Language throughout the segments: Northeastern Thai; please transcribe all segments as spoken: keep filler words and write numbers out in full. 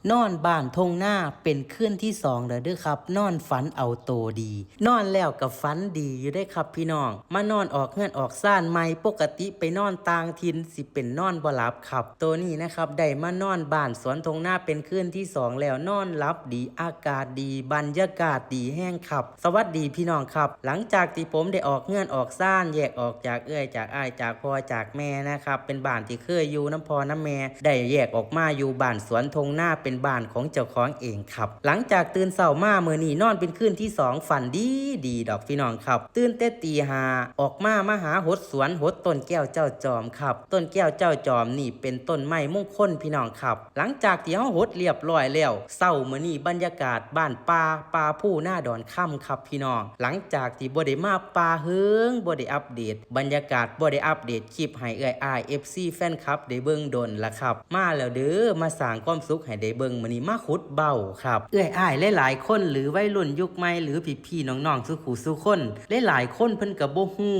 นอนบ้านท่งนาเป็นคืนที่สองแล้วเด้อครับ นอนฝันเอาโตดี นอนแล้วก็ฝันดีอยู่เด้ครับพี่น้อง มานอนออกเฮือนออกซานใหม่ ปกติไปนอนต่างถิ่นสิเป็นนอนบ่หลับครับ โตนี้นะครับได้มานอนบ้านสวนท่งนาเป็นคืนที่สองแล้ว นอนหลับดี อากาศดี บรรยากาศดีแฮงครับ สวัสดีพี่น้องครับ หลังจากที่ผมได้ออกเฮือนออกซาน แยกออกจากเอื้อยจากอ้ายจากพ่อจากแม่นะครับ เป็นบ้านที่เคยอยู่นำพ่อนำแม่ ได้แยกออกมาอยู่บ้านสวนท่งนาเป็นบ้านของเจ้าของเองครับ หลังจากตื่นเช้ามามื้อนี้นอนเป็นคืนที่สอง ฝันดีดีดอกพี่น้องครับ ตื่นแต่ตีห้า ออกมามาหาหดสวนหดต้นแก้วเจ้าจอมครับ ต้นแก้วเจ้าจอมนี่เป็นต้นไม้มงคลพี่น้องครับ หลังจากที่เฮาหดเรียบร้อยแล้ว เช้ามื้อนี้บรรยากาศบ้านป่า ป่าภูนาดอนคำครับพี่น้อง หลังจากที่บ่ได้มาป่าเฮิง บ่ได้อัปเดตบรรยากาศ บ่ได้อัปเดตคลิปให้เอื้อยอ้าย เอฟซี แฟนคลับได้เบิ่งโดนละครับ มาแล้วเด้อ มาสร้างความสุขให้ได้เบิ่ง มื้อนี้มาขุดเบ้าครับ เอื้อยอ้ายหลายๆคน หรือวัยรุ่นยุคใหม่ หรือพี่ๆน้องๆซุคู่ซุคน หลายๆคนเพิ่นก็บ่ฮู้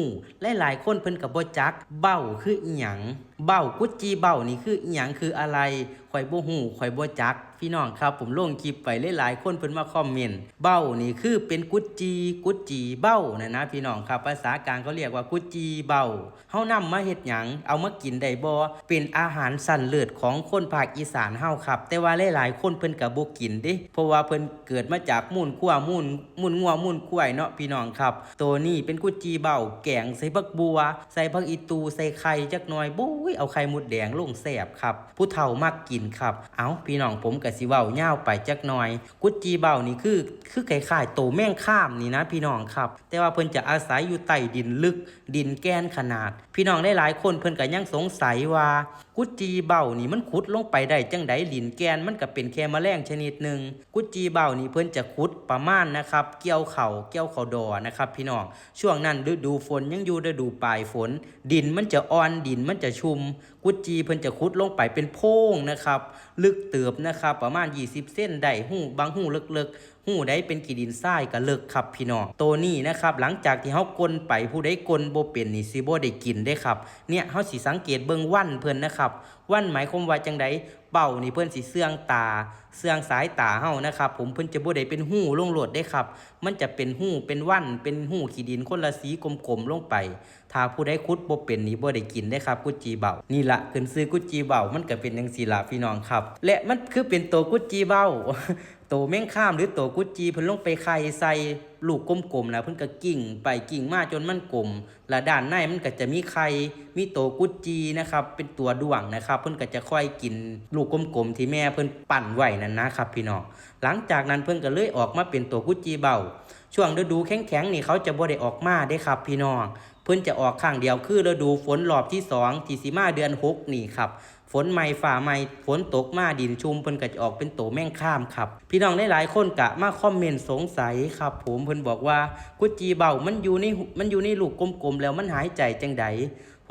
หลายๆคนเพิ่นก็บ่จัก เบ้าคืออิหยัง เบ้า กุดจี่เบ้านี่คืออิหยัง คืออะไร ข้อยบ่ฮู้ ข้อยบ่จัก พี่น้องครับ ผมลงคลิปไปหลายๆคนเพิ่นมาคอมเมนต์ เบ้านี่คือเป็นกุดจี่ กุดจี่เบ้านะนะพี่น้องครับ ภาษากลางเขาเรียกว่ากุดจี่เบ้า เฮานำมาเฮ็ดหยัง เอามากินได้บ่ เป็นอาหารชั้นเลิศของคนภาคอีสานเฮาครับ แต่ว่าหลายๆคนเพิ่นก็บ่กินเด้ เพราะว่าเพิ่นเกิดมาจากมูลความูล มูลงัวมูลควายเนาะพี่น้องครับ โตนี้เป็นกุดจี่เบ้า แกงใส่ผักบั่ว ใส่ผักอีตู่ ใส่ไข่จักหน่อย บุ้ย เอาไข่มดแดงลงแซ่บครับ ผู้เฒ่ามักกินครับ เอ้า พี่น้อง ผมก็สิเว้ายาวไปจักหน่อย กุดจี่เบ้านี่คือ คือคล้ายๆโตแมงคามนี่นะพี่น้องครับ แต่ว่าเพิ่นจะอาศัยอยู่ใต้ดินลึก ดินแก่นขนาด พี่น้องหลายๆคนเพิ่นก็ยังสงสัยว่า กุดจี่เบ้านี่มันขุดลงไปได้จั่งใด ดินแก่นมันก็เป็นแค่แมลงชนิดหนึ่ง กุดจี่เบ้านี่เพิ่นจะขุดประมาณนะครับ เกี่ยวข้าว เกี่ยวข้าวดอนะครับพี่น้อง ช่วงนั้นฤดูฝนยังอยู่ฤดูปลายฝน ดินมันจะอ่อน ดินมันจะชุ่ม กุดจี่เพิ่นจะขุดลงไปเป็นโพรงนะครับ ลึกเติบนะครับ ประมาณยี่สิบเซนได้ ฮูบางฮูเลิกๆ ฮูใดเป็นขี้ดินทรายก็เลิกครับพี่น้อง โตนี้นะครับ หลังจากที่เฮากลนไป ผู้ใดกลนบ่เป็นนี่สิบ่ได้กินเด้ครับ เนี่ย เฮาสิสังเกตเบิ่งวันเพิ่นนะครับ วันหมายความว่าจั่งใด เบ้านี่เพิ่นสิเสื่องตา เสื่องสายตาเฮานะครับ ผม เพิ่นจะบ่ได้เป็นฮูลงโลดเด้ครับ มันจะเป็นฮูเป็นวัน เป็นฮูขี้ดินคนละสีกลมๆลงไป ถ้าผู้ใดขุดบ่เป็นนี่บ่ได้กินเด้ครับ กุดจี่เบ้า นี่ละ ขึ้นชื่อกุดจี่เบ้า มันก็เป็นจั่งซี้ละพี่น้องครับ และมันคือเป็นโตกุดจี่เบ้า โตแมงคามหรือโตกุดจี่เพิ่นลงไปไข่ใส่ลูกกลมๆ แล้วเพิ่นก็กิ่งไปกิ่งมาจนมันกลม และด้านในมันก็จะมีไข่ มีโตกุดจี่นะครับ เป็นตัวด้วงนะครับ เพิ่นก็จะคอยกินลูกกลมๆ ที่แม่เพิ่นปั้นไว้นั่นนะครับพี่น้อง หลังจากนั้นเพิ่นก็เลยออกมาเป็นโตกุดจี่เบ้า ช่วงฤดูแข็งๆ นี่เขาจะบ่ได้ออกมาเด้ครับพี่น้อง เพิ่นจะออกครั้งเดียวคือฤดูฝนรอบที่สอง ที่สิมาเดือนหกนี่ครับ ฝนใหม่ฟ้าใหม่ ฝนตกมาดินชุ่ม เพิ่นก็จะออกเป็นโตแมงคามครับ พี่น้องหลายๆคนก็มาคอมเมนต์สงสัยครับผม เพิ่นบอกว่ากุดจี่เบ้ามันอยู่ใน มันอยู่ในลูกกลมๆ แล้วมันหายใจจั่งใด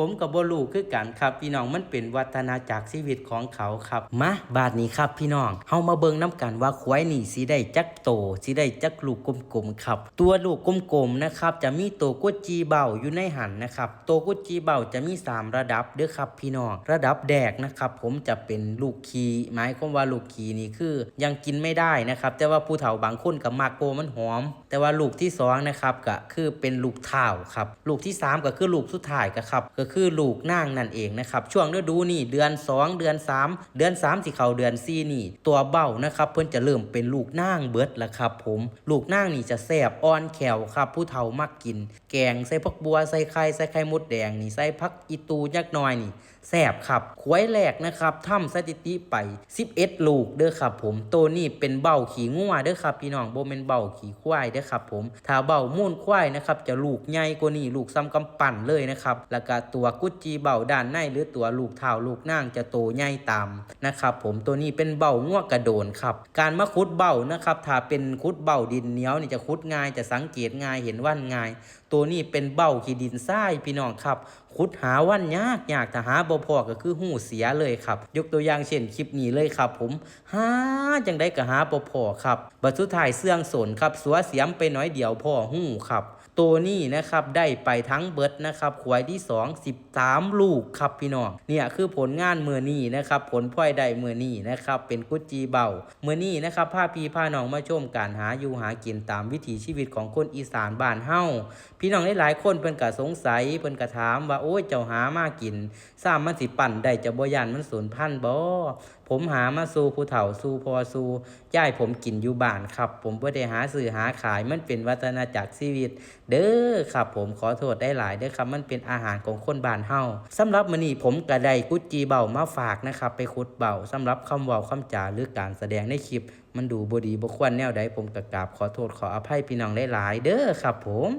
ผมก็บ่รู้คือกันครับพี่น้อง มันเป็นวัฏนาจักรชีวิตของเขาครับ มา บาดนี้ครับพี่น้อง เฮามาเบิ่งนำกันว่าควายนี่สิได้จักโต สิได้จักลูกกลมๆ ครับ ตัวลูกกลมๆ นะครับ จะมีโตกุดจี่เบ้าอยู่ในหั้นนะครับ โตกุดจี่เบ้าจะมีสามระดับเด้อครับพี่น้อง ระดับแรกนะครับ ผมจะเป็นลูกขี้ หมายความว่าลูกขี้นี่คือยังกินไม่ได้นะครับ แต่ว่าผู้เฒ่าบางคนก็มัก เพราะมันหอม แต่ว่าลูกที่สองนะครับ ก็คือเป็นลูกท้าวครับ ลูกที่สามก็คือลูกสุดท้ายก็ครับ ก็คือลูกนางนั่นเองนะครับ ช่วงฤดูนี่เดือนสอง เดือนสาม เดือนสามสิเข้าเดือนสี่นี่ ตัวเบ้านะครับ เพิ่นจะเริ่มเป็นลูกนางเบิดแล้วครับผม ลูกนางนี่จะแซ่บอ่อนแข้วครับ ผู้เฒ่ามักกิน แกงใส่ผักบั่ว ใส่ไข่ ใส่ไข่มดแดงนี่ ใส่ผักอีตู่จักหน่อยนี่ แซ่บครับ ควายแรกนะครับ ทำสถิติไปสิบเอ็ดลูกเด้อครับผม โตนี้เป็นเบ้าขี้งัวเด้อครับพี่น้อง บ่แม่นเบ้าขี้ควายเด้อครับผม ถ้าเบ้ามูลควายนะครับ จะลูกใหญ่กว่านี้ ลูกส่ำกำปั้นเลยนะครับ แล้วก็ตัวกุดจี่เบ้าด้านใน หรือตัวลูกท้าวลูกนางจะโตใหญ่ตามนะครับผม โตนี้เป็นเบ้างัวกระโดนครับ การมาขุดเบ้านะครับ ถ้าเป็นขุดเบ้าดินเหนียวนี่จะขุดง่าย จะสังเกตง่าย เห็นวันง่าย โตนี้เป็นเบ้าขี้ดินทรายพี่น้องครับ ขุดหาวันยากยาก ถ้าหาบ่พ้อก็คือฮูเสียเลยครับ ยกตัวอย่างเช่นคลิปนี้เลยครับผม หาจั่งใดก็หาบ่พ้อครับ บัดสุดท้ายเสื่องสนครับ สัวเสียมไปหน่อยเดียวพ้อฮูครับ ตัวนี้นะครับได้ไปทั้งเบิดนะครับ ขวยที่สอง สิบสามลูกครับพี่น้อง เนี่ยคือผลงานมื้อนี้นะครับ ผลพลอยได้มื้อนี้นะครับ เป็นกุดจีเบ้า มื้อนี้นะครับ พาพี่พาน้องมาชมการหาอยู่หากินตามวิถีชีวิตของคนอีสานบ้านเฮา พี่น้องหลายๆคนเพิ่นก็สงสัย เพิ่นก็ถามว่า โอ้ย เจ้าหามากิน ซ้ำมันสิปั้นได้ เจ้าบ่ย้านมันสูญพันธุ์บ่ ผมหามาสู่ผู้เฒ่าสู่พ่อสู่ยายผมกินอยู่บ้านครับ ผมบ่ได้หาซื้อหาขาย มันเป็นวัฏนาจักรชีวิต เด้อครับ ผมขอโทษได้หลายๆเด้อครับ มันเป็นอาหารของคนบ้านเฮา สำหรับมื้อนี้ผมก็ได้กุดจีเบ้ามาฝากนะครับ ไปขุดเบ้า สำหรับคำเว้าคำจาหรือการแสดงในคลิป มันดูบ่ดีบ่ควรแนวใด ผมก็กราบขอโทษขออภัยพี่น้องหลายๆเด้อครับผม